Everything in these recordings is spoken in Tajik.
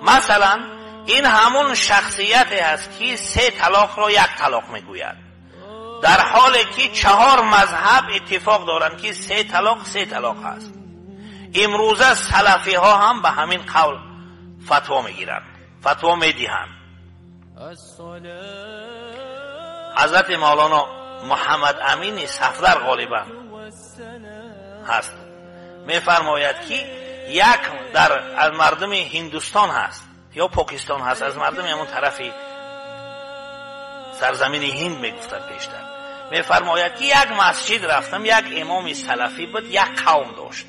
Масалан, ин ҳамун шахсияте ҳаст ки се талоқро як талоқ мегӯяд, дар ҳоле ки чаҳор мазҳаб иттифоқ доранд ки се талоқ се талоқ аст. Имрӯза салафиҳо ҳам ба ҳамин қавл фатво мегиранд, фатво медиҳанд. Ҳазрати Мавлоно Муҳаммад Амини Сафдар ғолибан ҳаст, мефармояд ки як дар аз мардуми Ҳиндустон ҳаст ё Покистон ҳаст, аз мардуми ҳамон тарафи сарзамини Ҳинд мегуфтанд пештар. Мефармояд ки як масҷид рафтам, як имоми салафӣ буд, як қавм дошт.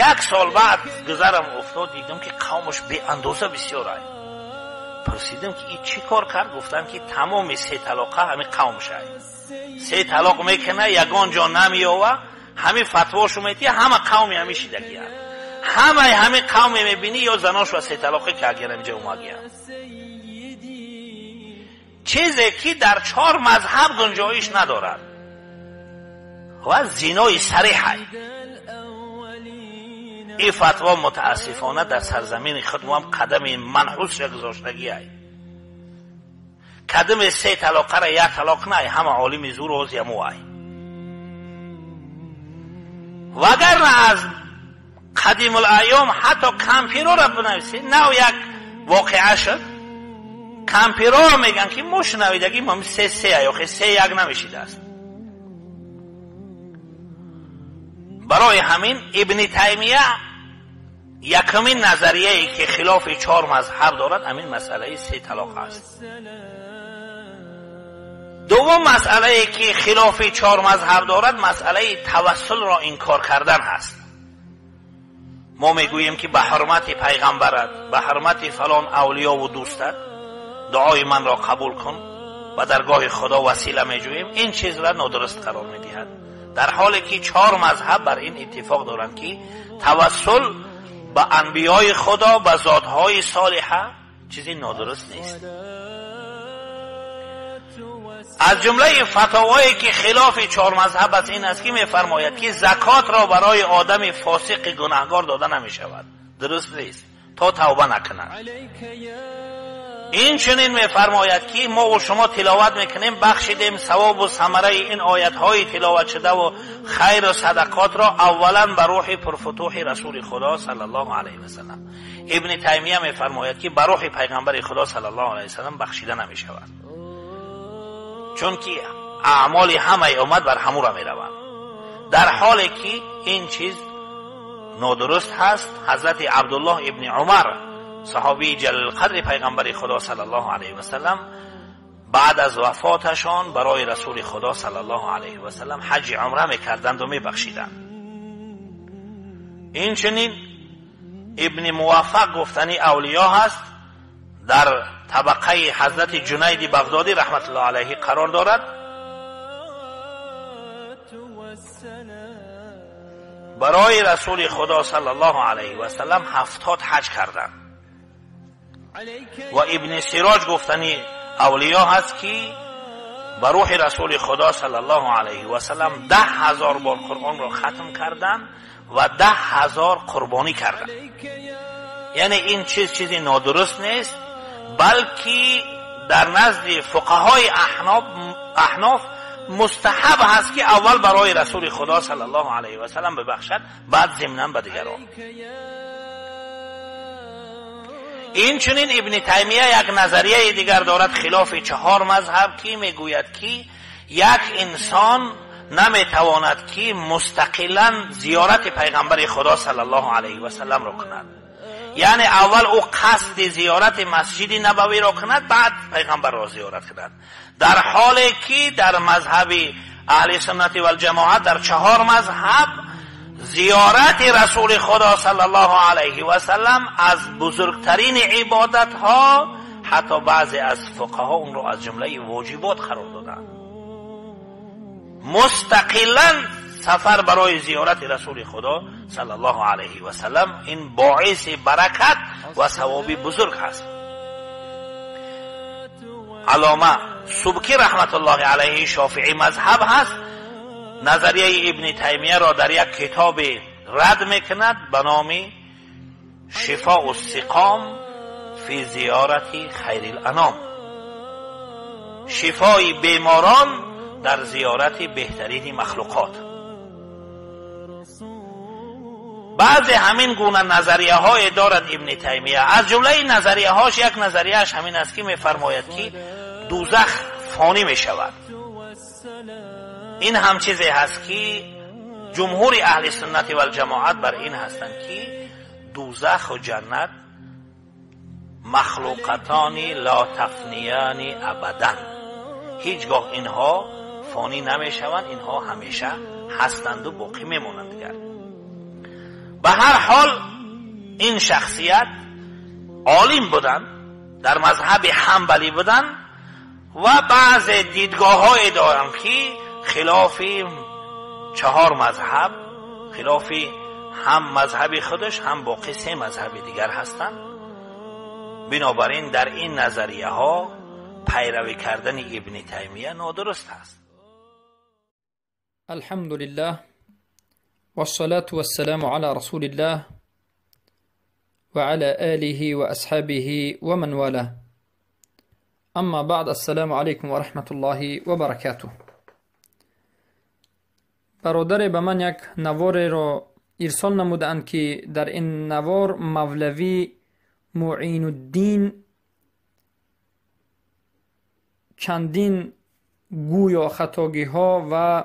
Як сол баъд гузарам уфтод, дидам ки қавмаш беандоза бисёр ай. Пурсидам ки ин чӣ кор кард? Гуфтам ки тамоми се талоқа ҳамин қавмаш ай. Се талоқ мекунад, ягон ҷо намеёва, ҳамин фатвошу метия, ҳама қавми ҳамин шидагиянд. Ҳамаи ҳамин қавме мебинӣ ё занош ва се талоқе ки агар инҷа омагиянд. Чизе ки дар чор мазҳаб гунҷоиш надорад ва зинои сариҳ ай. Ин фатво мутаассифона дар сарзамини худ мо ҳам қадами манҳусша гузоштагӣ ай. Кадами се талоқара як талоқ на ай, ҳама олими зур оз яму ай. Вагарна аз қадимулайём ҳатто кампирора бинависед, нав як воқеа шуд, кампирора мегӯянд ки мо шунавидагӣ мо се се ай, охи се як намешидааст. Барои ҳамин Ибни Таймия якумин назарияе ки хилофи чор мазҳаб дорад ҳамин масъалаи се талоқ аст. Дуввум масъалае ки хилофи чор мазҳаб дорад масъалаи тавассулро инкор кардан ҳаст. Мо мегӯем ки ба ҳурмати пайғамбарат, ба ҳурмати фалон авлиёву дӯстат дуои манро қабул кун, ба даргоҳи Худо васила меҷӯем. Ин чизро нодуруст қарор медиҳад, дар ҳоле ки чор мазҳаб бар ин иттифоқ доранд ки тавассул ба анбиёи Худо, ба зотҳои солиҳа чизи нодуруст нест. Аз ҷумлаи фатовое ки хилофи чор мазҳаб аст ин аст ки мефармояд ки закотро барои одами фосиқи гунаҳгор дода намешавад. Дуруст нест то тавба накунад. Инчунин мефармояд ки мо ва шумо тиловат мекунем, бахшидем савобу самараи ин оятҳои тиловатшудаву хайру садақотро аввалан ба рӯҳи пурфутуҳи расули Худо саллаллоҳу алайҳи васаллам. Ибни Таймия мефармояд ки ба рӯҳи пайғамбари Худо саллаллоҳу алайҳи васаллам бахшида намешавад, чунки аъмоли ҳамаи уммат бар ҳамура мераванд, дар ҳоле ки ин чиз нодуруст ҳаст. Ҳазрати Абдуллоҳ ибни Умар, саҳобии ҷалилқадри пайғамбари Худо саллаллоҳу алайҳи васаллам, баъд аз вафоташон барои расули Худо саллаллоҳу алайҳи васаллам ҳаҷи умра мекарданду мебахшиданд. Инчунин Ибни Муваффақ гуфтани авлиё ҳаст, дар табақаи ҳазрати Ҷунайди Бағдодӣ раҳматуллоҳ алайҳи қарор дорад. Барои расули Худо саллаллоҳу алайҳи васаллам 70 ҳаҷ карданд. Ва Ибни Сироҷ гуфтани авлиё ҳаст ки ба рӯҳи расули Худо саллаллоҳу алайҳи васаллам 10,000 бор Қуръонро хатм карданд ва 10,000 қурбонӣ карданд. Яъне ин чиз чизи нодуруст нест, балки дар назди фуқаҳои аҳноф мустаҳаб ҳаст ки аввал барои расули Худо саллаллоҳу алайҳи васаллам бибахшад, баъд зимнан ба дигарон. Инчунин Ибни Таймия як назарияи дигар дорад хилофи чаҳор мазҳаб, ки мегӯяд ки як инсон наметавонад ки мустақилан зиёрати пайғамбари Худо саллаллоҳу алайҳи васалламро кунад. Яъне аввал ӯ қасди зиёрати масҷиди набавиро кунад, баъд пайғамбарро зиёрат кунад, дар ҳоле ки дар мазҳаби аҳли суннати валҷамоат дар чаҳор мазҳаб зиёрати расули Худо саллаллоҳу алайҳи васаллам аз бузургтарин ибодатҳо, ҳатто баъзе аз фуқаҳо онро аз ҷумлаи воҷибот қарор доданд. Мустақилан сафар барои зиёрати расули Худо саллаллоҳу алайҳи васаллам ин боиси баракат ва савоби бузург ҳаст. Аллома Субкӣ раҳматуллоҳи алайҳи шофиӣ мазҳаб ҳаст, назарияи Ибни Таймияро дар як китобе рад мекунад ба номи شفاء السقام فی زیارت خیر الانام، شفای بیماران در زیارت بهترین مخلوقات. بعض همین گونه نظریه های دارد ابن تیمیه. از جمله این نظریه هاش یک نظریهش همین است که میفرماید که دوزخ فانی می شود. این هم چیزی هست که جمهور اهل سنت و الجماعت بر این هستند که دوزخ و جنت مخلوقتان لا تفنیان ابدا، هیچگاه اینها فانی نمیشوند، اینها همیشه هستند و باقی میمونند دیگر. به هر حال این شخصیت عالم بودند، در مذهب حنبلی بودند و بعض دیدگاه های دارند که خلاف چهار مذهب، خلاف هم مذهب خودش هم باقی سه مذهب دیگر هستند. بنابراین در این نظریه ها پیروی کردن ابن تیمیه نادرست است. الحمد لله والصلاة والسلام على رسول الله وعلى آله وأصحابه ومن والاه. اما بعد، السلام علیکم و رحمت الله و برکاته. برادر به من یک نوار را ارسال نمودند که در این نوار مولوی معین الدین چندین گویا خطاگی ها و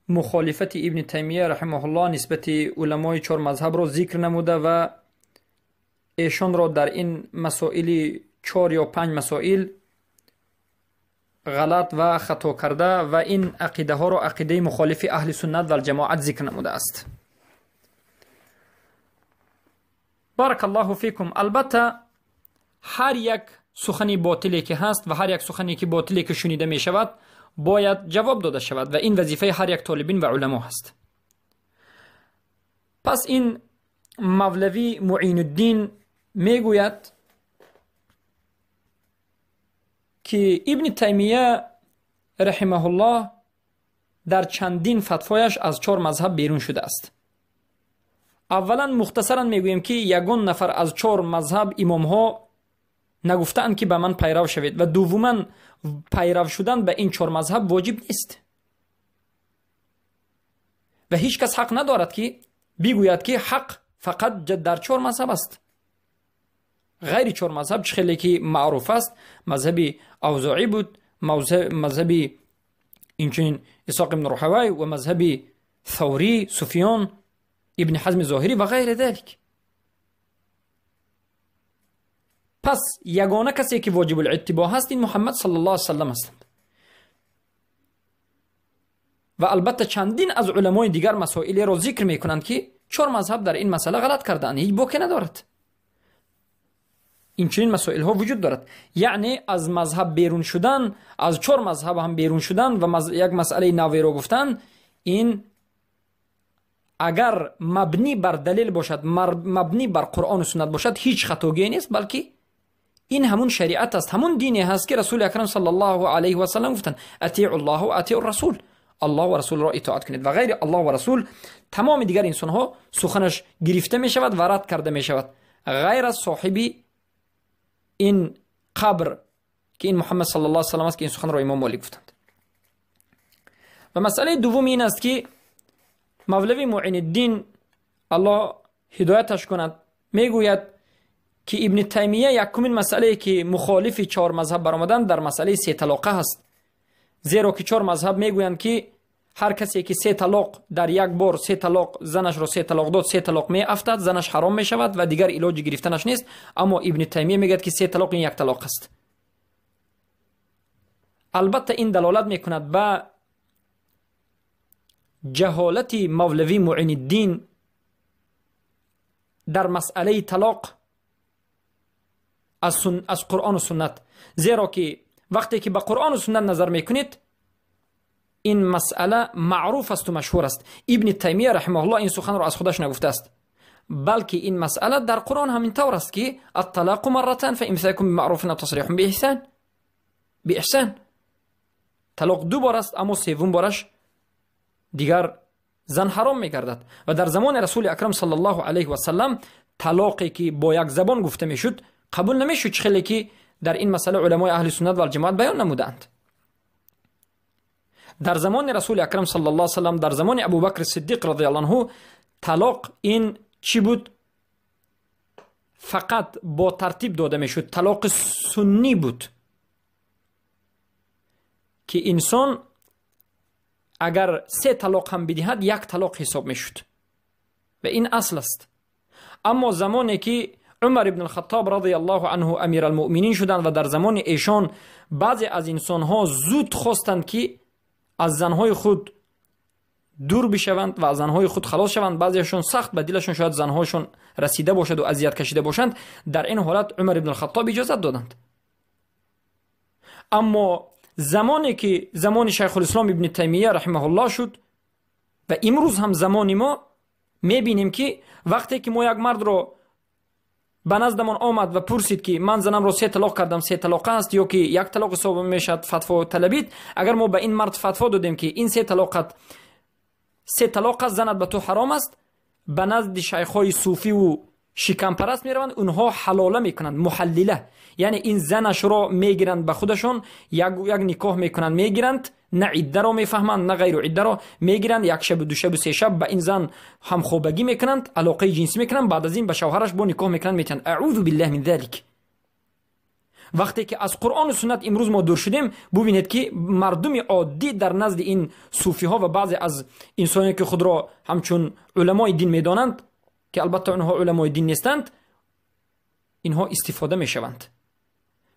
مخالفت ابن تیمیه رحمه الله نسبت علمای چهار مذهب را ذکر نموده و ایشان را در این مسائل 4 یا 5 مسائل غلط و خطا کرده و این عقیده ها را عقیده مخالف اهل سنت و الجماعت ذکر نموده است. بارک الله فیکم. البته هر یک سخنی باطلی که هست و هر یک سخنی که باطلی که شنیده می شود باید جواب داده شود و این وظیفه هر یک طالبین و علما هست. پس این مولوی معین الدین میگوید که ابن تیمیه رحمه الله در چندین فتوایش از چهار مذهب بیرون شده است. اولا مختصرا میگوییم که یگان نفر از چهار مذهب امام ها نگفتند که به من پیرو شوید و دوما پیرو شدن به این چهار مذهب واجب نیست و هیچ کس حق ندارد که بگوید که حق فقط در چهار مذهب است. غیر چهار مذهب چه خیلی که معروف است، مذهب اوزاعی بود، مذهب اینچنین اسحاق بن راهوی و مذهب ثوری، سفیان، ابن حزم ظاهری و غیر ذلك. پس یگانه کسی که واجب الاتباع هست این محمد صلی الله علیه و سلم هستند و البته چندین از علمای دیگر مسائل را ذکر میکنند که چهار مذهب در این مسئله غلط کردند، هیچ باکی ندارد. این چنین مسائل ها وجود دارد. یعنی از مذهب بیرون شدن، از چهار مذهب هم بیرون شدن و یک مسئله نوی را گفتن، این اگر مبنی بر دلیل باشد، مبنی بر قرآن و سنت باشد، هیچ خطاگی نیست، بلکه این همون شریعت است، همون دینی هست که رسول اکرم صلی الله علیه و سلم گفتند اطیعوا الله و اطیعوا الرسول، الله و رسول را اطاعت کنید و غیر الله و رسول تمام دیگر انسان ها سخنش گرفته می شود و رد کرده می شود، غیر از صاحب این قبر که این محمد صلی الله علیه و سلم است که این سخن را امام مالک گفتند. و مسئله دوم این است که مولوی معین الدین الله هدایتش کند میگوید که ابن تیمیه یکمین مسئله که مخالف چهار مذهب برآمدن در مسئله سه طلاقه هست، زیرا که چهار مذهب میگویند که هر کسی که سه طلاق در یک بار سه طلاق زنش را سه طلاق داد، سه طلاق می افتد، زنش حرام می شود و دیگر علاج گرفتنش نیست. اما ابن تیمیه میگوید که سه طلاق این یک طلاق است. البته این دلالت میکند به جهالت مولوی معین الدین در مسئله طلاق از قرآن و سنت، زیرا که وقتی که به قرآن و سنت نظر میکنید این مسئله معروف است و مشهور است. ابن تیمیه رحمه الله این سخن را از خودش نگفته است، بلکه این مسئله در قرآن همین طور است که الطلاق مرتان فامساک بمعروف او تصریح باحسان، باحسان طلاق دو بار است، اما سوم بارش دیگر زن حرام میگردد. و در زمان رسول اکرم صلی الله علیه و سلم талоқе ки бо як забон гуфта мешуд қабул намешуд, чӣ хеле ки дар ин масъала уламои аҳли суннат валҷамоат баён намудаанд. Дар замони Расули Акрам саллаллоҳу алайҳи васаллам, дар замони Абубакри Сиддиқ радиаллоҳу анҳу талоқ ин чӣ буд? Фақат бо тартиб дода мешуд, талоқи суннӣ буд ки инсон агар се талоқ ҳам бидиҳад, як талоқ ҳисоб мешуд ва ин асл аст. Аммо замоне ки Умар ибн Алхаттоб радиаллоҳу анҳу амиралмуъминин шуданд ва дар замони эшон баъзе аз инсонҳо зуд хостанд ки аз занҳои худ дур бишаванд ва аз занҳои худ халос шаванд, баъзеашон сахт ба дилашон шояд занҳояшон расида бошаду азият кашида бошанд, дар ин ҳолат Умар ибн Алхаттоб иҷозат доданд. Аммо замоне ки замони Шайхулислом Ибни Таймия раҳимаҳуллоҳ шуд ва имрӯз ҳам замони мо мебинем ки вақте ки мо як мардро ба наздамон омад ва пурсид ки ман занамро се талоқ кардам, се талоқа аст ё ки як талоқ ҳисоб мешавад, фатво талабид, агар мо ба ин мард фатво додем ки ин се талоқат се талоқ аст, занат ба ту ҳаром аст, ба назди шайхҳои суфиву шикампараст мераванд, онҳо ҳалола мекунанд, муҳаллила, яъне ин занашро мегиранд ба худашон, як никоҳ мекунанд, мегиранд, на иддаро мефаҳманд, на ғайру иддаро мегиранд, як шабу ду шабу се шаб ба ин зан ҳамхобагӣ мекунанд, алоқаи ҷинсӣ мекунанд, баъд аз ин ба шавҳараш бо никоҳ мекунанд, метиҳанд. Аъузу биллаҳ мин залик. Вақте ки аз Қуръону суннат имрӯз мо дур шудем, бубинед ки мардуми оддӣ дар назди ин суфиҳо ва баъзе аз инсоне ки худро ҳамчун уламои дин медонанд, ки албатта онҳо уламои дин нестанд, инҳо истифода мешаванд.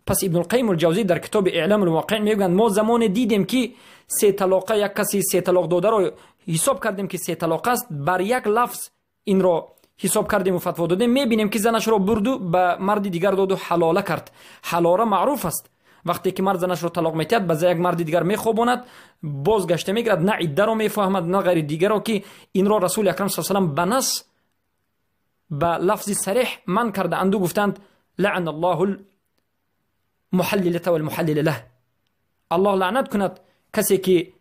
Пас Ибнулқайим Улҷавзӣ дар китоби Иълам улмуваққиин мегӯянд: мо замоне дидем ки се талоқа як каси се талоқ додаро ҳисоб кардем ки се талоқ аст, бар як лафз инро ҳисоб кардему фатво додем, мебинем ки занашро бурду ба марди дигар доду ҳалола кард. Ҳалора маъруф аст. Вақте ки мард занашро талоқ метиҳад, ба як марди дигар мехобонад, боз гашта мегирад, на иддаро мефаҳмад, на ғайри дигаро, ки инро Расули Акрам са салам ба нас ба лафзи сареҳ манъ кардаанду гуфтанд: лаъна аллоҳу муҳаллилата валмуҳаллила лаҳ. Аллоҳ лаънат кунад касе ки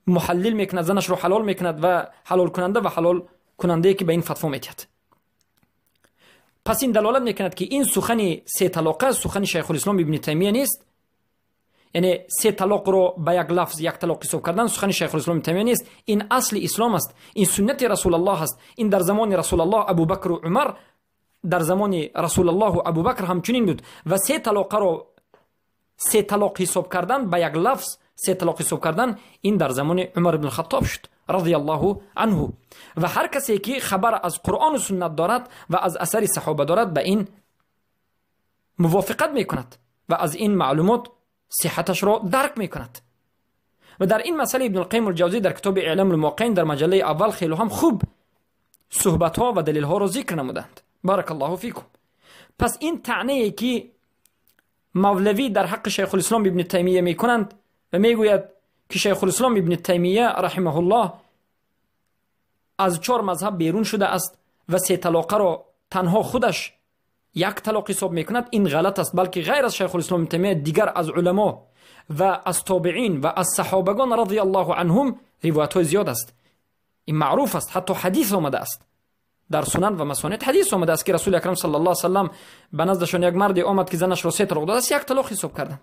муҳаллил мекунад, занашро ҳалол мекунад ва ҳалолкунанда ва ҳалолкунандае ки ба ин фатво метиҳад. Пас ин далолат мекунад ки ин сухани се талоқа сухани Шайхулислом Ибни Таймия нест, яъне се талоқро ба як лафз як талоқ ҳисоб кардан сухани Шайхулислом Ибни Таймия нест. Ин асли ислом аст, ин суннати Расулаллоҳ аст. Ин дар замони Расулаллоҳ, Абубакру Умар, дар замони Расулаллоҳу Абубакр ҳамчунин буд ва се талоқаро се талоқ ҳисоб кардан ба як лафз се талоқ ҳисоб кардан ин дар замони Умар ибн Хаттоб шуд радиаллоҳу анҳу. Ва ҳар касе ки хабар аз Қуръону суннат дорад ва аз асари саҳоба дорад, ба ин мувофиқат мекунад ва аз ин маълумот сиҳаташро дарк мекунад. Ва дар ин масъала Ибнулқайим Улҷавзӣ дар китоби Иълам улмуваққиин дар маҷаллаи аввал хело ҳам хуб суҳбатҳо ва далелҳоро зикр намуданд. Баракаллоҳу фикум. Пас ин таънае ки Мавлавӣ дар ҳаққи Шайхулислом Ибни Таймия мекунанд ва мегӯяд ки Шайхулислом Ибни Таймия раҳимаҳуллоҳ аз чор мазҳаб берун шудааст ва се талоқаро танҳо худаш як талоқ ҳисоб мекунад, ин ғалат аст, балки ғайр аз Шайхулислом Ибни Таймия дигар аз уламо ва аз тобеин ва аз саҳобагон радиаллоҳу анҳум ривоятҳои зиёд аст. Ин маъруф аст, ҳатто ҳадис омадааст дар сунан ва масонид, ҳадис омадааст ки Расули Акрам саллаллоҳу алайҳи васаллам ба наздашон як марде омад ки занашро се талоқ додааст, як талоқ ҳисоб карданд.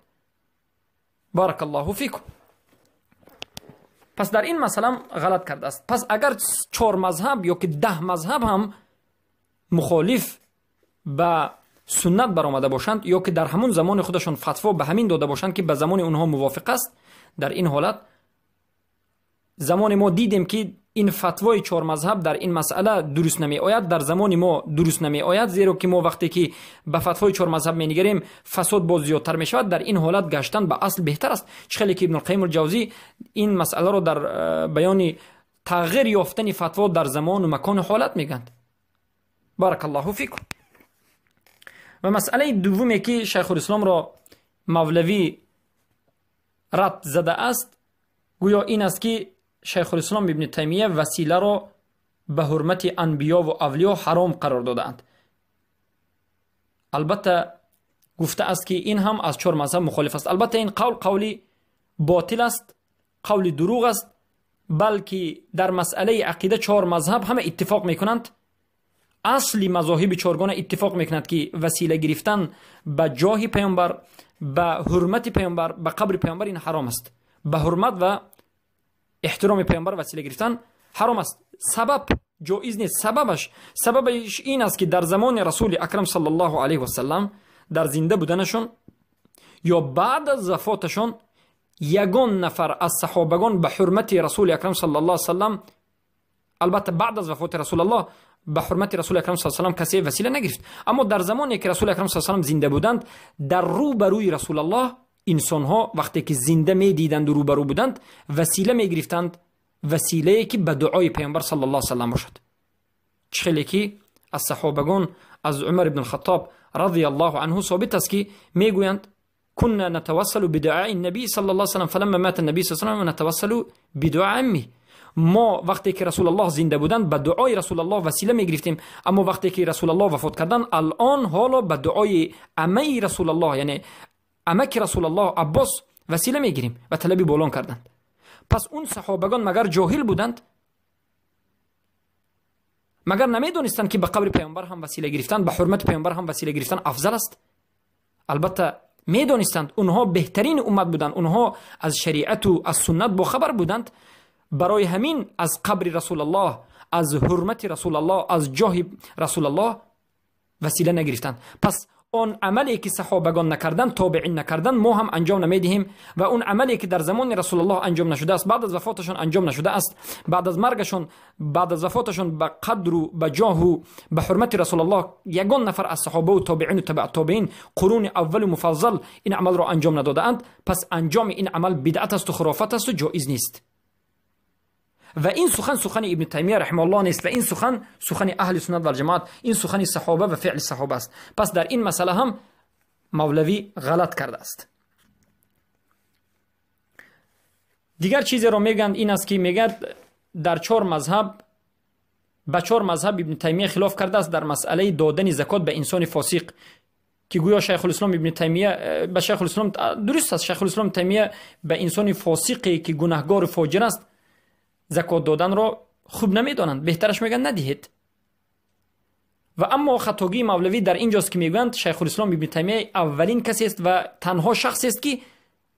Баракаллоҳу фикум. Пас дар ин масъала ғалат кардааст. Пас агар чор мазҳаб ё ки 10 мазҳаб ҳам мухолиф ба суннат баромада бошанд ё ки дар ҳамун замони худашон фатво ба ҳамин дода бошанд ки ба замони онҳо мувофиқ аст, дар ин ҳолат замони мо дидем ки ин фатвои чор мазҳаб дар ин масъала дуруст намеояд, дар замони мо дуруст намеояд, зеро ки мо вақте ки ба фатвои чор мазҳаб менигарем, фасод боз зиёдтар мешавад. Дар ин ҳолат гаштан ба асл беҳтар аст. Чӣ хеле ки Ибнулқайим Улҷавзӣ ин масъаларо дар баёни тағйир ёфтани фатво дар замону макону ҳолат мегӯянд. Баракаллоҳу фикум. Ва масъалаи дуввуме ки Шайхулисломро Мавлавӣ рад задааст, гӯё ин аст ки Шайхулислом Ибни Таймия василаро ба ҳурмати анбиё ву авлиё ҳаром қарор додаанд. Албатта гуфтааст ки ин ҳам аз чор мазҳаб мухолиф аст. Албатта ин қавл қавли ботил аст, қавли дурӯғ аст, балки дар масъалаи ақида чор мазҳаб ҳама иттифоқ мекунанд. Асли мазоҳиби чоргона иттифоқ мекунад, ки васила гирифтан ба ҷоҳи паёмбар, ба ҳурмати паёмбар, ба қабри паёмбар ин ҳаром аст. Ба ҳурмат ва эҳтироми паёмбар васила гирифтан ҳаром аст. Сабаб ҷоиз нест. Сабабаш ин аст, ки дар замони расули акрам саллаллоҳу алайҳи васаллам дар зинда буданашон ё баъд аз вафоташон ягон нафар аз саҳобагон ба ҳурмати расули акрам саллаллоҳу алайҳи васаллам, албатта баъд аз вафоти расулаллоҳ ба ҳурмати расули акрам саллаллоҳу алайҳи васаллам касе васила нагирифт. Аммо дар замоне ки расули акрам саллаллоҳу алайҳи васаллам зинда буданд, дар рӯбарӯи расулаллоҳ инсонҳо вақте ки зинда медиданду рӯбарӯ буданд, васила мегирифтанд, василае ки ба дуои паёмбар саллаллоҳу алайҳи васаллам бошад. Чӣ хеле ки аз саҳобагон аз Умар ибн Хаттоб радиаллоҳу анҳу собит аст, ки мегӯянд: كنا نتوسل بدعاء النبي صلى الله عليه وسلم فلما مات النبي صلى الله عليه وسلم نتوسل بدعاء عمه. ما وقتی که رسول الله زنده بودند به دعای رسول الله وسیله میگرفتیم، اما وقتی که رسول الله وفات کردند الان حالا به دعای عمه رسول الله، یعنی عمک رسول الله عباس وسیله میگیریم و طلب بولان کردند. پس اون صحابگان مگر جاهل بودند؟ مگر نمیدونستند که به قبر پیامبر هم وسیله گرفتن، به حرمت پیامبر هم وسیله گرفتن افضل است؟ البته میدونستند، اونها بهترین امت بودند، اونها از شریعت و از سنت باخبر بودند. برای همین از قبر رسول الله، از حرمت رسول الله، از جاه رسول الله وسیله نگرفتند. پس он амале ки саҳобагон накарданд, тобеин накарданд, мо ҳам анҷом намедиҳем ва он амале ки дар замони расулаллоҳ анҷом нашудааст, баъд аз вафоташон анҷом нашудааст, баъд аз маргашон, баъд аз вафоташон ба қадру ба ҷоҳу ба ҳурмати расулаллоҳ ягон нафар аз саҳобаву тобеину табаъ-тобеин, қуруни аввалу муфаззал ин амалро анҷом надодаанд. Пас анҷоми ин амал бидъат асту хурофат асту ҷоиз нест. Ва ин сухан сухани ибни Таймия раҳимауллоҳ нест ва ин сухан сухани аҳли суннат валҷамоат, ин сухани саҳоба ва феъли саҳоба аст. Пас дар ин масъала ҳам мавлавӣ ғалат кардааст. Дигар чизеро мегӯянд ин аст, ки мегӯяд дар чор мазҳаб, ба чор мазҳаб ибни Таймия хилоф кардааст дар масъалаи додани закот ба инсони фосиқ, ки гӯё шайхулислом ибни Таймия ба шайхулислом дуруст аст, шайхулислом Таймия ба инсони фосиқе ки гунаҳгору фоҷир аст закот доданро хуб намедонанд, беҳтараш мегӯянд надиҳед. Ва аммо хатогии мавлавӣ дар ин ҷост, ки мегӯянд шайхулислом ибни Таймия аввалин касест ва танҳо шахсест, ки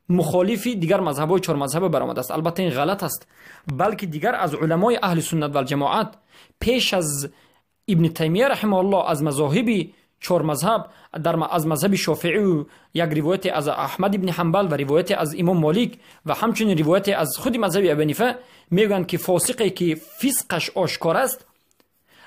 мухолифи дигар мазҳабҳои чормазҳаба баромадааст. Албатта ин ғалат аст, балки дигар аз уламои аҳли суннат валҷамоат пеш аз ибни Таймия раҳимауллоҳ аз мазоҳиби чормазҳаб, аз мазҳаби шофеъию як ривояте аз Аҳмад ибни Ҳанбал ва ривояте аз имом Молик ва ҳамчунин ривояте аз худи мазҳаби Абу Ҳанифа мегӯянд, ки фосиқе ки фисқаш ошкор аст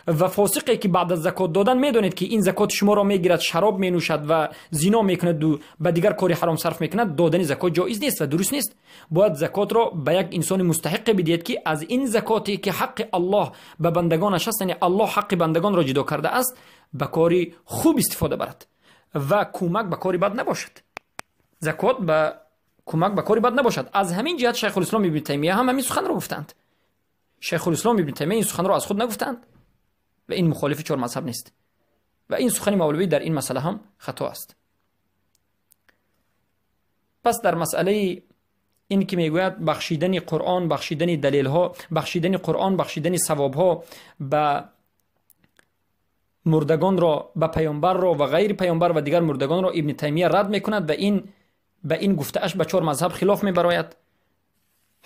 ва фосиқе ки баъд аз закот додан медонед, ки ин закоти шуморо мегирад, шароб менӯшад ва зино мекунаду ба дигар кори ҳаром сарф мекунад, додани закот ҷоиз нест ва дуруст нест. Бояд закотро ба як инсони мустаҳиқе бидиҳед, ки аз ин закоте ки ҳаққи Аллоҳ ба бандагонаш аст, яъне Аллоҳ ҳаққи бандагонро ҷудо кардааст, ба кори хуб истифода барад ва кӯмак ба кори бад набошад. Закот ба кӯмак ба кори бад набошад. Аз ҳамин ҷиҳат шайхулислом ибни Таймия ҳам ҳамин суханро гуфтанд. Шайхулислом ибни Таймия ин суханро аз худ нагуфтанд ва ин мухолифи чор мазҳаб нест ва ин сухани мавлавӣ дар ин масъала ҳам хато аст. Пас дар масъалаи ин ки мегӯяд бахшидани Қуръон, бахшидани далелҳо, бахшидани Қуръон, бахшидани савобҳо ба мурдагонро, ба паёмбарро ва ғайри паёмбар ва дигар мурдагонро ибни Таймия рад мекунад ва ин ба ин гуфтааш ба чор мазҳаб хилоф мебарояд.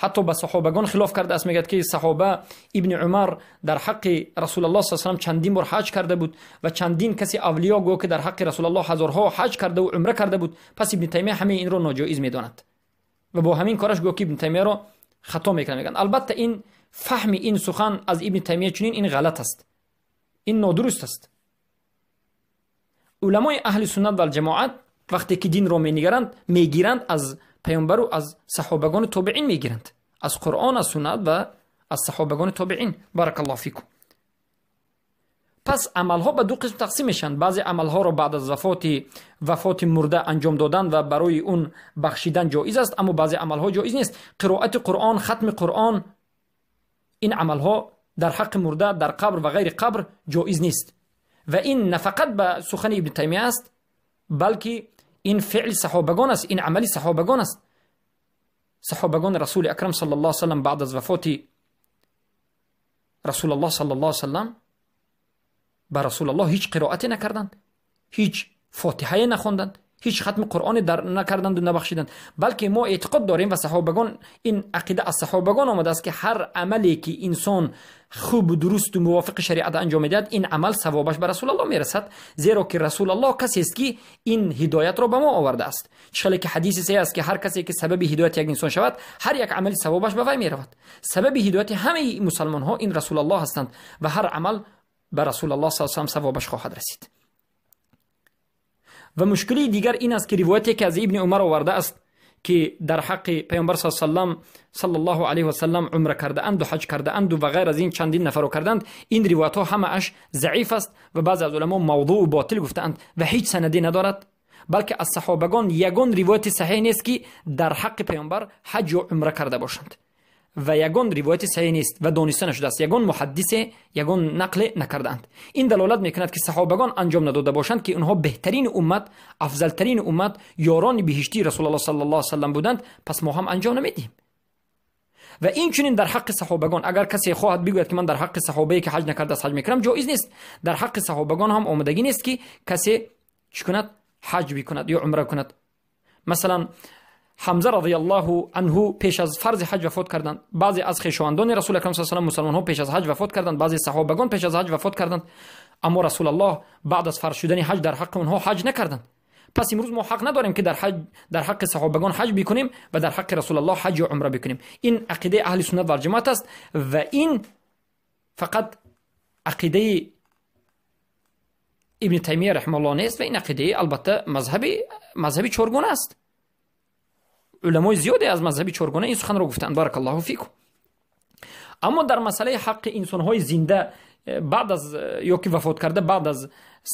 Ҳатто ба саҳобагон хилоф кардааст. Мегӯяд, ки саҳоба ибни Умар дар ҳаққи расулаллоҳ с салам чандин бор ҳаҷ карда буд ва чандин каси авлиё гӯё ки дар ҳаққи расулаллоҳ ҳазорҳо ҳаҷ кардаву умра карда буд. Пас ибни Таймия ҳамаи инро ноҷоиз медонад ва бо ҳамин кораш гӯё ки ибни Таймияро хато мекунад, мегӯянд. Албатта ин фаҳми ин сухан аз ибни Таймия чунин ин ғалат аст, ин нодуруст аст. Уламои аҳли суннат валҷамоат вақте ки динро менигаранд, мегиранд аз паёмбару аз саҳобагони тобеин мегиранд, аз Қуръон, аз суннат ва аз саҳобагони тобеин. Баракаллоҳу фикум. Пас амалҳо ба ду қисм тақсим мешаванд. Баъзе амалҳоро баъд аз вафоти мурда анҷом додан ва барои он бахшидан ҷоиз аст, аммо баъзе амалҳо ҷоиз нест. Қироати Қуръон, хатми Қуръон, ин амалҳо дар ҳаққи мурда дар қабр ва ғайри қабр ҷоиз нест. Ва ин на фақат ба сухани ибни Таймия аст, балки ин феъли саҳобагон аст, ин амали саҳобагон аст. Саҳобагони расули акрам саллаллоҳу алайҳи васаллам баъд аз вафоти расулаллоҳ саллаллоҳу алайҳи васаллам ба Расулуллоҳ ҳеҷ қироате накарданд, ҳеҷ фотиҳае нахонданд, ҳеҷ хатми Қуръоне дар накарданд ва набахшиданд, балки мо эътиқод дорем ва саҳобагон, ин ақида аз саҳобагон омадааст, ки ҳар амале ки инсон хуб, дурусту мувофиқи шариат анҷом медиҳад, ин амал савобаш ба Расулаллоҳ мерасад, зеро ки Расулаллоҳ касест, ки ин ҳидоятро ба мо овардааст. Чӣ хеле ки ҳадиси саҳеҳ аст, ки ҳар касе ки сабаби ҳидояти як инсон шавад, ҳар як амали савобаш ба вай меравад. Сабаби ҳидояти ҳамаи мусалмонҳо ин Расулаллоҳ ҳастанд ва ҳар амал ба Расулаллоҳ саллаллоҳу алайҳи васаллам савобаш хоҳад расид. Ва мушкилии дигар ин аст, ки ривояте ки аз Ибни Умар овардааст, ки дар ҳаққи Паёмбар саллаллоҳу алайҳи васаллам умра кардаанду ҳаҷ кардаанду ва ғайр аз ин чандин нафарро карданд, ин ривоятҳо ҳамааш заиф аст ва баъзе аз уламо мавдуъу ботил гуфтаанд ва ҳеҷ санаде надорад, балки аз саҳобагон ягон ривояти саҳеҳ нест, ки дар ҳаққи Паёмбар ҳаҷ ё умра карда бошанд, ва ягон ривояти саҳеҳ нест ва дониста нашудааст, ягон муҳаддисе ягон нақле накардаанд. Ин далолат мекунад, ки саҳобагон анҷом надода бошанд, ки онҳо беҳтарини уммат, афзалтарини уммат, ёрони биҳиштии Расулуллоҳ саллаллоҳу алайҳи васаллам буданд, пас мо ҳам анҷом намедиҳем. Ва инчунин дар ҳаққи саҳобагон агар касе хоҳад бигӯяд, ки ман дар ҳаққи саҳобае ки ҳаҷ накардааст ҳаҷ мекунам, ҷоиз нест. Дар ҳаққи саҳобагон ҳам омодагӣ нест, ки касе чӣ кунад, ҳаҷ бикунад ё умра кунад. Масалан, Ҳамза радиаллоҳу анҳу пеш аз фарзи ҳаҷ вафот карданд. Баъзе аз хешовандони Расули акрам саллаллоҳу алайҳи васаллам, мусалмонҳо пеш аз ҳаҷ вафот карданд, баъзе саҳобагон пеш аз ҳаҷ вафот карданд, аммо Расулаллоҳ баъд аз фарз шудани ҳаҷ дар ҳаққи онҳо ҳаҷ накарданд. Пас имрӯз мо ҳақ надорем, ки дар ҳаққи саҳобагон ҳаҷ бикунем ва дар ҳаққи Расулаллоҳ ҳаҷ ё умра бикунем. Ин ақидаи аҳли суннат вал ҷамоат аст ва ин фақат ақидаи Ибни Таймия раҳимаҳуллоҳ нест ва ин ақидаи албатта мазҳаби чоргона аст. Уламои зиёде аз мазҳаби чоргона ин суханро гуфтанд. Баракаллоҳу фикум. Аммо дар масъалаи ҳаққи инсонҳои зинда баъд аз ё ки вафот карда баъд аз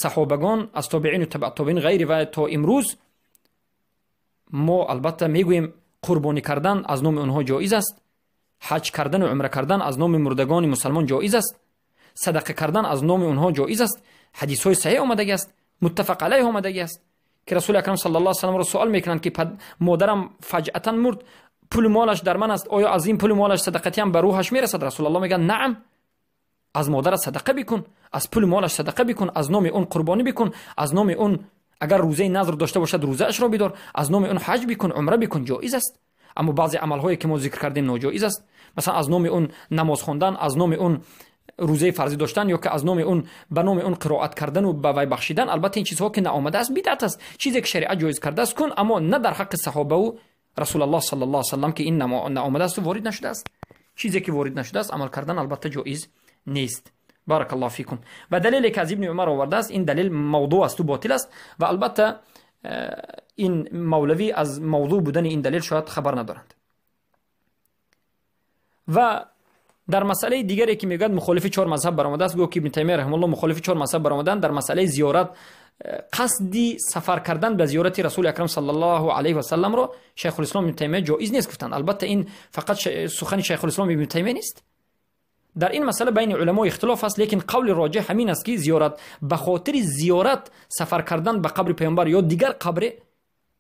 саҳобагон, аз тобеину табаъ тобеин ғайри ва то имрӯз, мо албатта мегӯем, қурбонӣ кардан аз номи онҳо ҷоиз аст, ҳаҷ кардану умра кардан аз номи мурдагони мусалмон ҷоиз аст, садақа кардан аз номи онҳо ҷоиз аст. Ҳадисҳои саҳеҳ омадагӣ аст, муттафақ алайҳ омадагӣ аст, ки Расули акрам саллаллоҳу алайҳи васалламро суол мекунанд, ки модарам фаҷъатан мурд, пулу молаш дар ман аст, оё аз ин пулу молаш садақатиам ба рӯҳаш мерасад? Расулаллоҳ мегӯяд: наам, аз модарат садақа бикун, аз пули молаш садақа бикун, аз номи он қурбонӣ бикун, аз номи он агар рӯзаи назр дошта бошад, рӯзаашро бидор, аз номи он ҳаҷ бикун, умра бикун, ҷоиз аст. Аммо баъзе амалҳое ки мо зикр кардем, ноҷоиз аст. Масалан, аз номи он намоз хондан, аз номи он рӯзаи фарзӣ доштан ё ки аз номи он ба номи он қироат кардану ба вай бахшидан, албатта ин чизҳо ки наомадааст, бидъат аст. Чизе ки шариат ҷоиз кардааст, кун, аммо на дар ҳаққи саҳобаву Расулаллоҳ саллаллоҳу алайҳи васаллам, ки ин наомадаасту ворид нашудааст. Чизе ки ворид нашудааст, амал кардан албатта ҷоиз нест. Баракаллоҳу фикум. Ва далеле ки аз Ибни Умар овардааст, ин далел мавдуъ асту ботил аст ва албатта ин мавлавӣ аз мавдуъ будани ин далел шояд хабар надоранд. Ва дар масъалаи дигаре ки мегӯяд, мухолифи чор мазҳаб баромадааст, гӯё ки Ибни Таймия раҳимаҳуллоҳ мухолифи чор мазҳаб баромаданд дар масъалаи зиёрат, қасди сафар кардан ба зиёрати Расули акрам саллаллоҳу алайҳи васалламро Шайхулислом Ибни Таймия ҷоиз нест гуфтанд. Албатта, ин фақат сухани Шайхулислом Ибни Таймия нест. Дар ин масъала байни уламо ихтилоф аст, лекин қавли роҷеҳ ҳамин аст, ки зиёрат, ба хотири зиёрат сафар кардан ба қабри Паёмбар ё дигар қабре,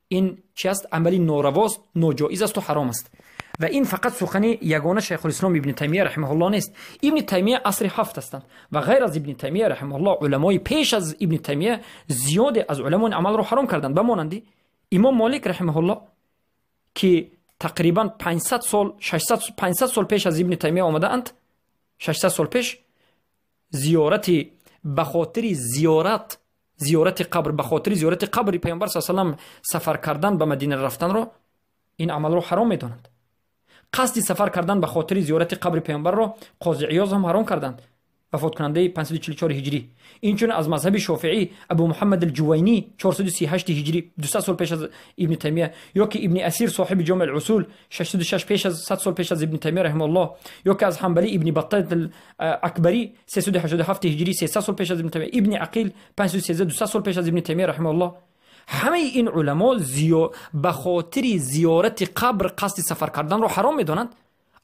ин чи аст? Амали норавост, ноҷоиз асту ҳаром аст. Ва ин фақат сухани ягона Шайхулислом Ибни Таймия раҳимаҳуллоҳ нест. Ибни Таймия асри ҳафт ҳастанд ва ғайр аз Ибни Таймия раҳимаҳуллоҳ, уламои пеш аз Ибни Таймия зиёде аз уламо ин амалро ҳаром карданд, ба монанди Имом Молик раҳимаҳуллоҳ, ки тақрибан 500 сол, 600, 500 сол пеш аз Ибни Таймия омадаанд. 600 сол пеш зиёрати, ба хотири зиёрат, зиёрати қабр, ба хотири зиёрати қабри Паёмбар са салам сафар кардан, ба Мадина рафтанро, ин амалро ҳаром медонанд. Қасди сафар кардан ба хотири зиёрати қабри Паёмбарро Қози Иёз ҳам ҳаром карданд, вафоткунандаи 544 ҳиҷрӣ. Инчунин аз мазҳаби шофеӣ Абу Муҳаммад алҷувайнӣ 438 ҳиҷрӣ, 200 сол пеш аз Ибни Таймия, ё ки Ибни Асир соҳиби Ҷомеъ усул 606 пеш аз 100 сол пеш аз Ибни Таймия раҳимаҳуллоҳ, ё ки аз ҳанбалӣ Ибни Баттал Акбарӣ 387 ҳиҷрӣ, 300 сол пеш аз Ибни Таймия, Ибни Ақил 513, 200 сол пеш аз Ибни Таймия раҳимаҳуллоҳ. Ҳамаи ин уламо ба хотири зиёрати қабр қасди сафар карданро ҳаром медонанд.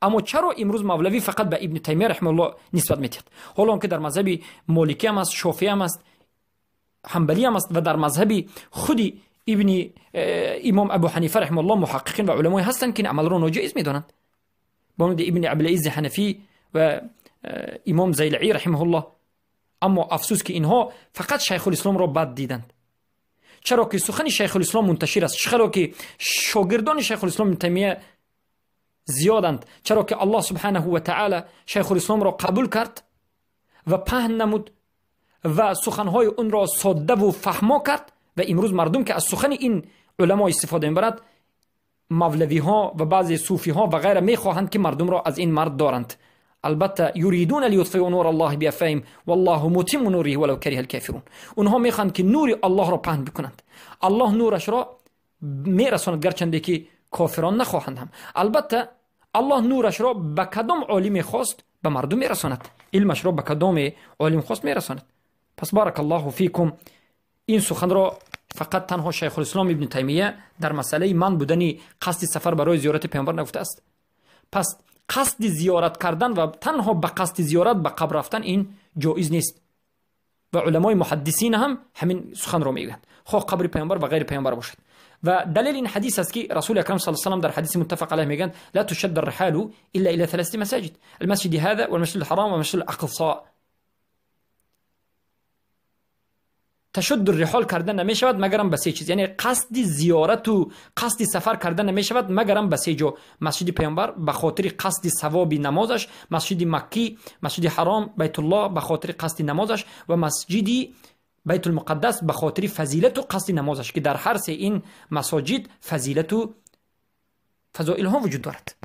Аммо чаро имрӯз мавлавӣ фақат ба Ибни Таймия раҳимаҳуллоҳ нисбат медиҳад, ҳоло он ки дар мазҳаби моликӣ ҳам аст, шофеӣ ҳам аст, ҳанбалӣ ҳам аст ва дар мазҳаби худи ибни имом Абу Ҳанифа раҳимаҳуллоҳ муҳаққиқин ва уламое ҳастанд, ки ин амалро ноҷоиз медонанд, ба монанди Ибни Абилаизи Ҳанафӣ ва имом Зайлаӣ раҳимаҳуллоҳ. Аммо афсӯс, ки инҳо фақат Шайхулисломро бад диданд. Чаро ки сухани Шайхулислом мунташир аст, чаро ки шогирдони Шайхулислом Ибни Таймия зиёданд, чаро ки Аллоҳ субҳанаҳу ва таъала Шайхулисломро қабул кард ва паҳн намуд ва суханҳои онро соддаву фаҳмо кард. Ва имрӯз мардум, ки аз сухани ин уламо истифода мебарад, мавлавиҳо ва баъзе суфиҳо ва ғайра мехоҳанд, ки мардумро аз ин мард доранд. Албатта, юридуна лиютфиу нура Аллоҳи биафвоҳиҳим валлоҳу мутимму нуриҳи валав кариҳа алкофирун. Онҳо мехоҳанд, ки нури Аллоҳро паҳн бикунанд. Аллоҳ нурашро мерасонад, гарчанде ки кофирон нахоҳанд ҳам. Албатта, Аллоҳ нурашро ба кадом олиме хост, ба мардум мерасонад, илмашро ба кадоме олим хост, мерасонад. Пас, баракаллоҳу фикум, ин суханро фақат танҳо Шайхулислом Ибни Таймия дар масъалаи ман будани қасди сафар барои зиёрати паёмбар нагуфтааст. Пас қасди зиёрат кардан ва танҳо ба қасди зиёрат ба қабр рафтан ин ҷоиз нест. Ва уламои муҳаддисин ҳам ҳамин суханро мегӯянд, хоҳ қабри паёмбар ва ғайри паёмбар бошад. Ва далели ин ҳадис аст, ки Расули акрам صلى الله عليه وسلم дар ҳадиси муттафақ алайҳ мегӯянд: لا تشد الرحال إلا إلى ثلاثة مساجد، المسجد هذا والمسجد الحرام والمسجد الأقصى. تشد الرحال карда намешавад, магарам ба се чиз, яъне қасди зиёрату қасди сафар карда намешавад, магарам ба се ҷо: масҷиди паёмбар ба хотири қасди савоби намозаш, масҷиди маккӣ, масҷиди ҳаром, Байтуллоҳ ба хотири қасди намозаш ва масҷиди Байтулмуқаддас ба хотири фазилату қасди намозаш, ки дар ҳар се ин масоҷид фазилату фазоилҳо вуҷуд дорад.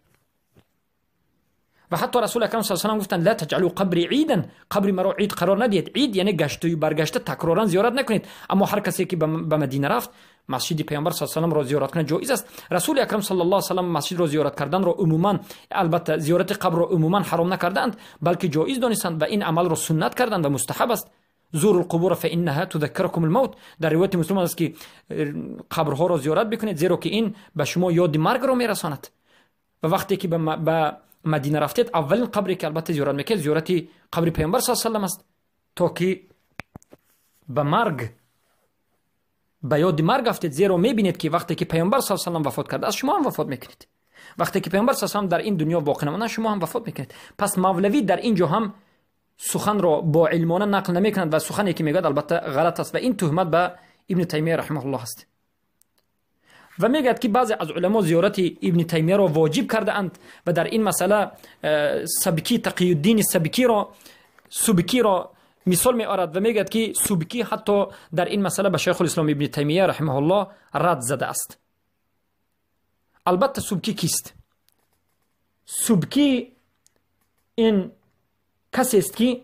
Ва ҳатто Расули акрам صلى الله عليه وسلم гуфтанд: لا تجعلوا قبري عيدا, қабри маро ид қарор надиҳед. Ид яъне гаштую баргашта, такроран зиёрат накунед. Аммо ҳар касе ки ба Мадина рафт, масҷиди паёмбар صلى الله عليه وسلم ро зиёрат кунад, ҷоиз аст. Расули акрам صلى الله عليه وسلم масҷидро зиёрат карданро умуман, албатта зиёрати қабрро умуман ҳаром накардаанд, балки ҷоиз донистанд ва ин амалро суннат карданд ва мустаҳаб аст. زوروا القبور فإنها تذكركم الموت. Дар ривояти Муслим аст, ки қабрҳоро зиёрат бикунед, зеро ки ин ба шумо ёди маргро мерасонад. Ва вақте ки ба Мадина рафтед, аввалин қабре ки албатта зиёрат мекард, зиёрати қабри паёмбар صلى الله عليه وسلم аст, то ки ба марг, ба ёди марг афтед, зеро мебинед, ки вақте ки паёмбар صلى الله عليه وسلم вафот кардааст, шумо ҳам вафот мекунед. Вақте ки паёмбар صلى الله عليه وسلم дар ин дунё боқӣ намонанд, шумо ҳам вафот мекунед. Пас мавлавӣ дар ин ҷо ҳам суханро бо илмона нақл намекунад ва сухане ки мегӯяд, албатта ғалат аст ва ин туҳмат ба Ибни Таймия رحمه الله аст. Ва мегӯяд, ки баъзе аз уламо зиёрати Ибни Таймияро воҷиб кардаанд ва дар ин масъала Сабкӣ, Тақиюддини Сабкиро, Субкиро мисол меорад ва мегӯяд, ки Субкӣ ҳатто дар ин масъала ба Шайхулислом Ибни Таймия رحمه الله рад задааст. Албатта, Субкӣ кист? Субкӣ ин касест, ки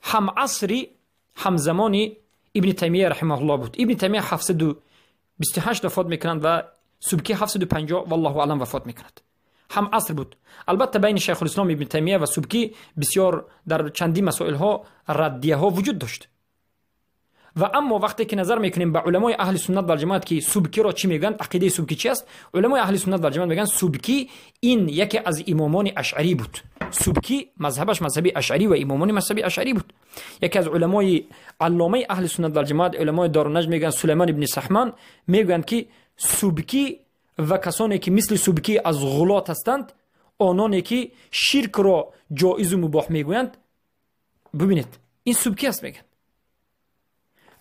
ҳамасри, ҳамзамони Ибни Таймия رحمه الله буд. Ибни Таймия 728 вафот мекунанд ва Субкӣ 750, والله أعلم, вафот мекунад. Ҳам аср буд. Албатта, байни Шайхулислом Ибни Таймия ва Субкӣ бисёр дар чандин масоилҳо раддияҳо вуҷуд дошт. Ва аммо вақте ки назар мекунем ба уламои аҳли суннат валҷамоат, ки Субкиро чӣ мегӯянд, ақидаи Субкӣ чи аст, уламои аҳли суннат валҷамоат мегӯянд: Субкӣ ин яке аз имомони ашъарӣ буд. Субкӣ мазҳабаш мазҳаби ашъарӣ ва имомони мазҳаби ашъарӣ буд. Яке аз уламои алломаи аҳли суннат валҷамоат, уламои Доруннаҷд мегӯянд, Сулаймон ибни Саҳмон мегӯянд, ки Субкӣ ва касоне ки мисли Субкӣ аз ғулот ҳастанд, ононе ки ширкро ҷоизу мубоҳ мегӯянд. Бибинед, ин Субкӣ аст, мегӯянд.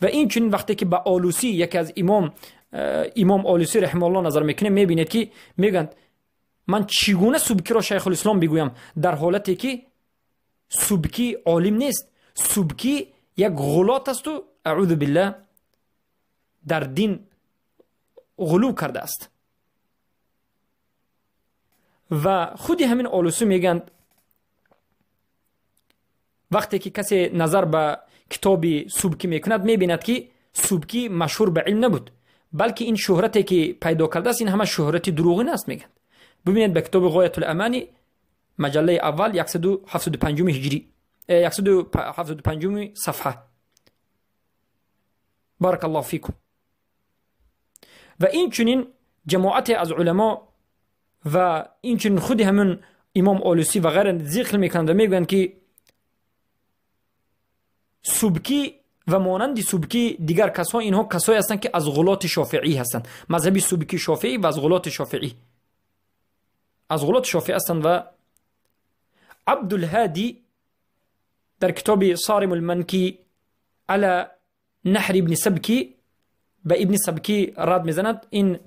Ва инчунин вақте ки ба Олусӣ, яке аз имом Олусӣ رحمه الله назар мекунем, мебинед, ки мегӯянд: ман чӣ гуна Субкиро шайхулислом бигӯям, дар ҳолате ки Субкӣ олим нест, Субкӣ як ғулот асту, أعوذ بالله, дар дин ғулув кардааст. Ва худи ҳамин Олусӣ мегӯянд: вақте ки касе назар ба китоби Субкӣ мекунад, мебинад, ки Субкӣ машҳур ба илм набуд, балки ин шӯҳрате ки пайдо кардааст, ин ҳама шӯҳрати дурӯғин аст, мегӯянд. Бибинед ба китоби Ғоятул Аманӣ, маҷаллаи аввал, 175 ҳиҷрӣ, 175 сафҳа. بارك الله فيكم. Ва инчунин ҷамоате аз уламо ва инчунин худи ҳамин имом Олусӣ ва ғайра зикр мекунанд ва мегӯянд, ки Субкӣ ва монанди Субкӣ дигар касҳо, инҳо касое ҳастанд, ки аз ғулоти шофеӣ ҳастанд. Мазҳаби Субкӣ шофеӣ ва аз ғулоти шофеӣ, аз ғулоти шофеӣ ҳастанд. Ва Абдулҳадӣ در کتاب صارم المنکی علی نحر ابن سبکی به ابن سبکی رد میزند. این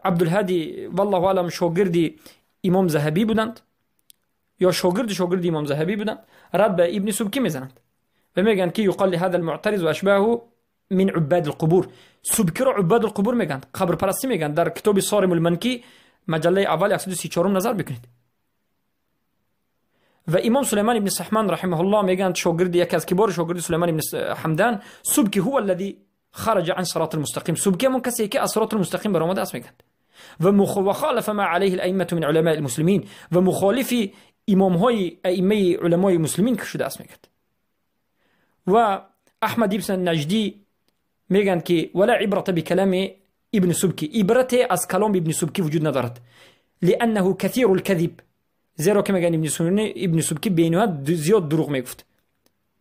عبدالهادی والله اعلم شاگرد امام ذهبی بودند یا شاگرد امام ذهبی بودند، رد به ابن سبکی میزنند و میگن که یقال لهذا المعترض و اشباهه من عباد القبور. سبکی را عباد القبور میگن، قبر پرستی میگن. در کتاب صارم المنکی مجله اول 134 نظر بکنید. و امام سلیمان ابن سحمان رحمه الله میگن شاگرد یکی از کبار شاگرد سلیمان ابن حمدان، سبکی هو الذي خرج عن صراط المستقیم. سبکی همون کسی که از صراط المستقیم برآمده است میگن. و خالف ما علیه الائمه من علماء المسلمین، و مخالف امام های ائمه علمای مسلمین که شده است میگن. و احمد ابن نجدی میگن که ولا عبرة بکلام ابن سبکی، عبرت از کلام ابن سبکی وجود ندارد، لانه كثير الكذب، زیرا که میگن ابن سبکی بینهایت زیاد دروغ میگفت.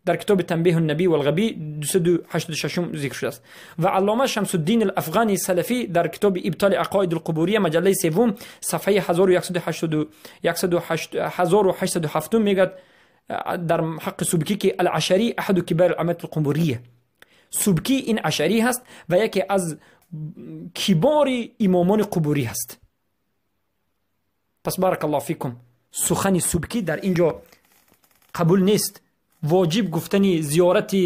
در کتاب تنبیه النبی والغبی 286 ذکر شده است. و علامه شمس الدین الافغانی سلفی در کتاب ابطال عقاید القبوریه مجله سوم صفحه 1807 میگه در حق سبکی که العشری احد کبار العمات القبوریه. سبکی این عشری هست و یکی از کبار امامان قبوری هست. پس بارک الله فیکم، سخن سبکی در اینجا قبول نیست. واجب گفتن زیارت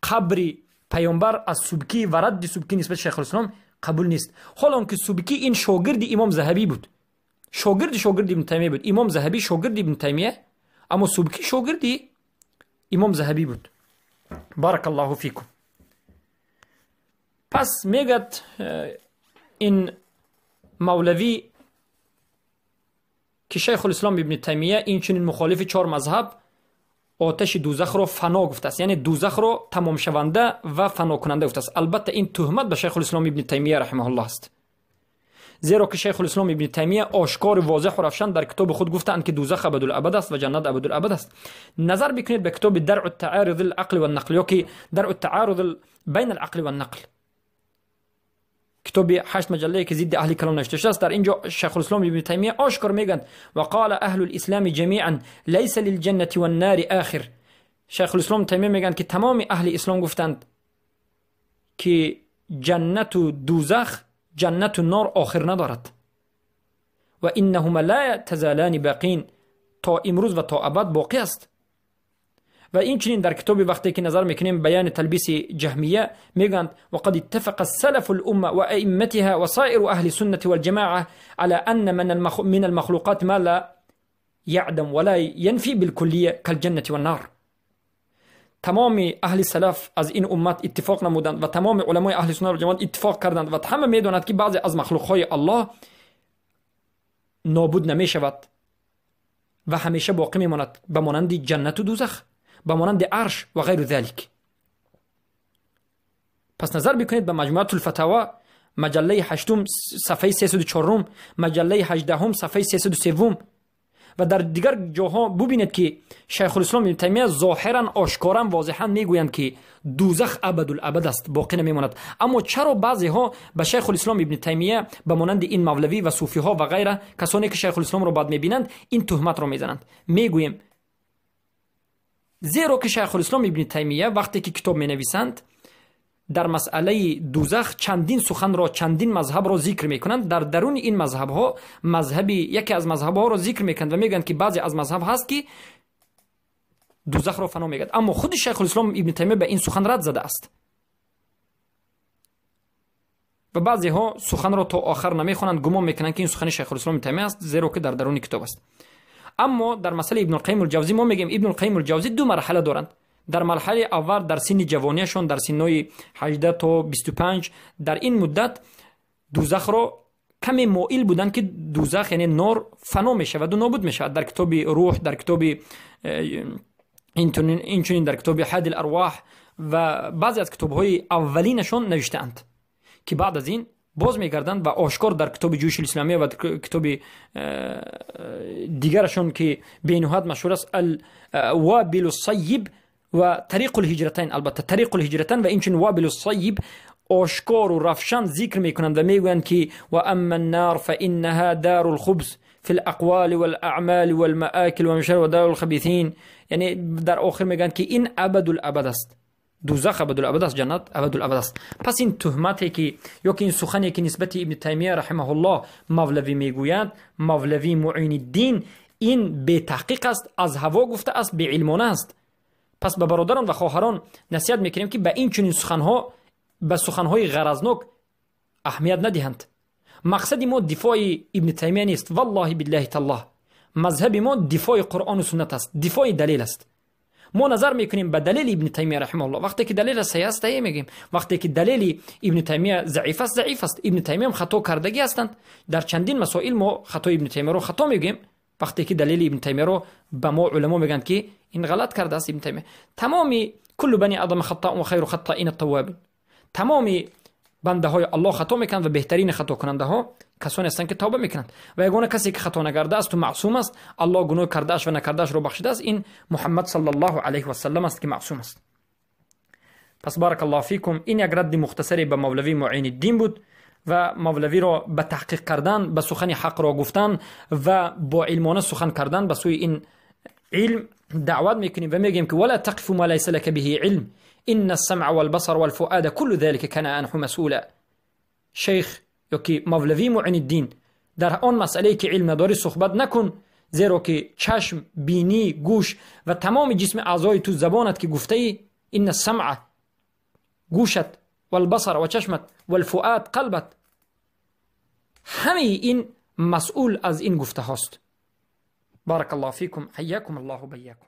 قبر پیامبر از سبکی و رد سبکی نسبت شیخ الاسلام قبول نیست. حالا که سبکی این شاگرد امام ذهبی بود، شاگرد ابن تیمیه بود. امام ذهبی شاگرد ابن تیمیه، اما سبکی شاگرد امام ذهبی بود. بارک الله فیکم. پس میگد این مولوی که شیخ الاسلام ابن تیمیه این چنین مخالف چهار مذهب آتش دوزخ را فنا گفته است، یعنی دوزخ را تمام شونده و فنا کننده گفته است. البته این تهمت به شیخ الاسلام ابن تیمیه رحمه الله است، زیرا که شیخ الاسلام ابن تیمیه آشکار واضح و روشن در کتاب خود گفتند که دوزخ ابدالابد است و جنت ابدالابد است. نظر بکنید به کتاب درع التعارض العقل والنقل، یا که درع التعارض بین العقل والنقل، کتاب 8 مجله که ضد اهل کلام نوشته شده است. در اینجا شیخ الاسلام ابن تیمیه آشکار میگن و قال اهل الاسلام جمیعا لیس للجنة والنار آخر. شیخ الاسلام تیمیه میگن که تمام اهل اسلام گفتند که جنت و دوزخ، جنت و نار آخر ندارد و انهما لا تزالان باقین، تا امروز و تا ابد باقی است. و این چنین در کتاب وقتی که نظر میکنیم بیان تلبیس جهمیه میگند وقد اتفق السلف الامه و ائمتها و سائر اهل السنه والجماعه على ان من المخلوقات ما لا يعدم ولا ينفي بالكلیه كالجنه والنار. تمام اهل سلف از این امت اتفاق نمودند و تمام علمای اهل سنت و جماعت اتفاق کردند و همه میدانند که بعضی از مخلوقهای الله نابود نمیشود و همیشه باقی میماند، به مانند جنت و دوزخ، به مانند عرش و غیر ذلك. پس نظر بکنید به مجموعه الفتاوا مجله 8 صفحه 304، مجله 18 صفحه 303 و در دیگر جاها ببینید که شیخ الاسلام ابن تیمیه ظاهرا آشکارا واضحا میگویند که دوزخ ابدالابد است، باقی نمیماند. اما چرا بعضی ها به شیخ الاسلام ابن تیمیه به مانند این مولوی و صوفی ها و غیره کسانی که شیخ الاسلام را بد میبینند این تهمت را میزنند؟ میگوییم زیرا که شیخ الاسلام ابن تیمیه وقتی که کتاب می نویسند در مسئله دوزخ چندین سخن را، چندین مذهب را ذکر میکنند. در درون این مذهب ها مذهبی یکی از مذهب ها را ذکر میکنند و میگن که بعضی از مذهب هست که دوزخ را فنا میگد، اما خود شیخ الاسلام ابن تیمیه به این سخن رد زده است و بعضی ها سخن را تا آخر نمیخوانند، گمان میکنند که این سخن شیخ الاسلام ابن تیمیه است، زیرا که در درون کتاب است. اما در مسئله ابن القیم الجوزی ما میگیم ابن القیم الجوزی دو مرحله دارند. در مرحله اول در سن جوانیشان، در سنهای 18 تا 25، در این مدت دوزخ را کمی مائل بودند که دوزخ یعنی نار فنا می شود و نابود می شود. در کتاب روح، در کتاب اینچنین در کتاب حاد الارواح و بعضی از کتاب‌های اولینشان نوشته‌اند که بعد از این باز میگردند و آشکار در کتاب جیوش الاسلامیه و کتاب دیگرشون که بینهایت مشهور است الوابل الصیب و طریق الهجرتین، البته طریق الهجرتین و اینچنین وابل الصیب آشکار و روشن ذکر میکنند و میگویند که و اما النار فانها دار الخبز فی الاقوال والاعمال والمآکل والمشارب ودار الخبیثین. یعنی در آخر میگن که این ابدالابد است، دوزخ ابدالابد است، جنت ابدالابد است. پس این تهمتی که یا که این سخنی که نسبت ابن تیمیه رحمه الله مولوی میگوید، مولوی معین الدین، این به تحقیق است، از هوا گفته است، به علمانه است. پس به برادران و خواهران نصیحت میکنیم که به این چنین سخنها، به سخنهای غرضناک اهمیت ندهند. مقصد ما دفاع ابن تیمیه نیست، والله بالله تالله. مذهب ما دفاع قرآن و سنت است، دفاع دلیل است. ما نظر میکنیم به دلیل ابن تیمیه رحمه الله. وقتی که دلیل صحیح است صحیح میگیم، وقتی که دلیل ابن تیمیه ضعیف است ضعیف است. ابن تیمیه هم خطا کردگی هستند، در چندین مسائل ما خطای ابن تیمیه رو خطا میگیم. وقتی که دلیل ابن تیمیه رو به ما علما میگن که این غلط کرده است ابن تیمیه. تمامی کل بنی آدم خطاء و خیر خطائین التوابین، تمامی بنده های الله خطا میکنند و بهترین خطا کننده ها کسانی هستند که توبه میکنند. و یگانه کسی که خطا نکرده است و معصوم است، الله گناه کرده‌اش و نکرده‌اش رو بخشیده است، این محمد صلی الله علیه و سلم است که معصوم است. پس بارک الله فیکم. این یک رد مختصری به مولوی معین الدین بود و مولوی را به تحقیق کردن، به سخن حق را گفتن و با علمانه سخن کردن به سوی این علم دعوت میکنیم و میگیم که ولا تقف ما لیس لك به علم ان السمع والبصر والفؤاد كل ذلك كان عنه مسئولا. شیخ یا که مولوی معین الدین، در آن مسئله که علم نداری صحبت نکن، زیرا که چشم، بینی، گوش و تمام جسم اعضای تو، زبانت که گفته ای، ان السمع گوشت، والبصر و چشمت، والفؤاد قلبت، همه این مسئول از این گفته هاست. بارک الله فیکم، حیاکم الله و بیاکم.